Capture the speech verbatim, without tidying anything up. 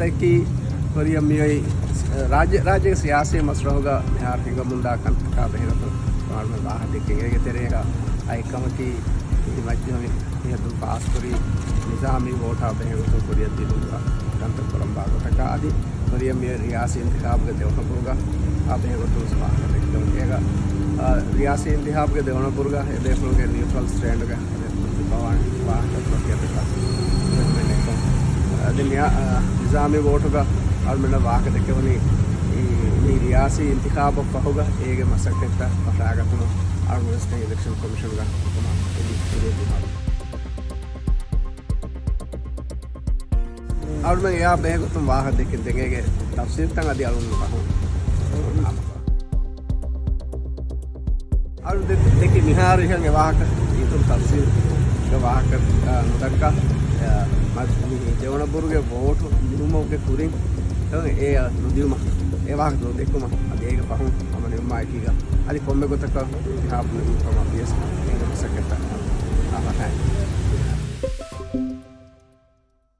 އެކީ ކުރިއަށް މިއޮތް ރާއްޖެ، ރާއްޖޭގެ ސިޔާސީ މަސްރަހުގަ މިހާރު ހިނގަމުންދާ ކަންތަކާ ބެހޭގޮތުން ވާހަކަ ދެއްކެން އޭގެ ތެރޭގަ އައިކަމަކީ، މި މަޖިލިހުން މިއަދު ފާސްކުރީ ނިޒާމީ ވޯޓާ ބެހޭގޮތުން ކުރިއަށް ދިނުމުގަ ކަންތައް ކުރަންވާ ގޮތަކާ އަދި ކުރިއަށް މިއޮތް ރިޔާސީ އިންތިޚާބުގެ ދެވަނަ ބުރުގަ އާ ބެހޭގޮތުން ވާހަކަ ދެއްކެވުނު. އޭގަ، އާ، ރިޔާސީ އިންތިޚާބުގެ ދެވަނަ ބުރުގަ އެބޭފުޅުންގެ ނިއުޓްރަލް ސްޓޭންޑުގަ ވާހަކަ އަދި މި، އާ، ނިޒާމީ ވޯޓުގަ އަޅުމެންނަށް ވާހަކަ ދެއްކެވުނީ މި، މި ރިޔާސީ އިންތިޚާބަށް ފަހުގަ އޭގެ މަސައްކަތްތައް ފަށާގަތުމަށް އަޅުގަނޑު ސްޓޭޓް އިލެކްޝަން ކޮމިޝަންގަ ހުކުމާ އެދި ކުރިއަށް ދިމާވި. އަޅުމެން އެއާ ބެހޭގޮތުން ވާހަކަ ދެއްކިން ދެން އޭގެ ތަފްސީލްތައް އަދި އަޅުގަނޑު ފަހުން އަޅު ދެ-، ދެކި މިހާރު އިހަން އެ ވާހަކަ އިތުރު ތަފްސީލް ވާހަކަ، އާ، ނުދައްކާ، އާ، މަ-، މި ދެވަނަ ބުރުގެ ވޯޓު ދިނުމުގެ ކުރިން އެ ނުދިއުމަށް އެ ވާހަކަ ނުދެއްކުމަށް އަދި އޭގެ ފަހުން ހަމަ ނިމުމާއެކީގަ އަދި ކޮންމެ ގޮތަކަށް އިންތިޚާބު ނިމުނު ކަމަށް ވިޔަސް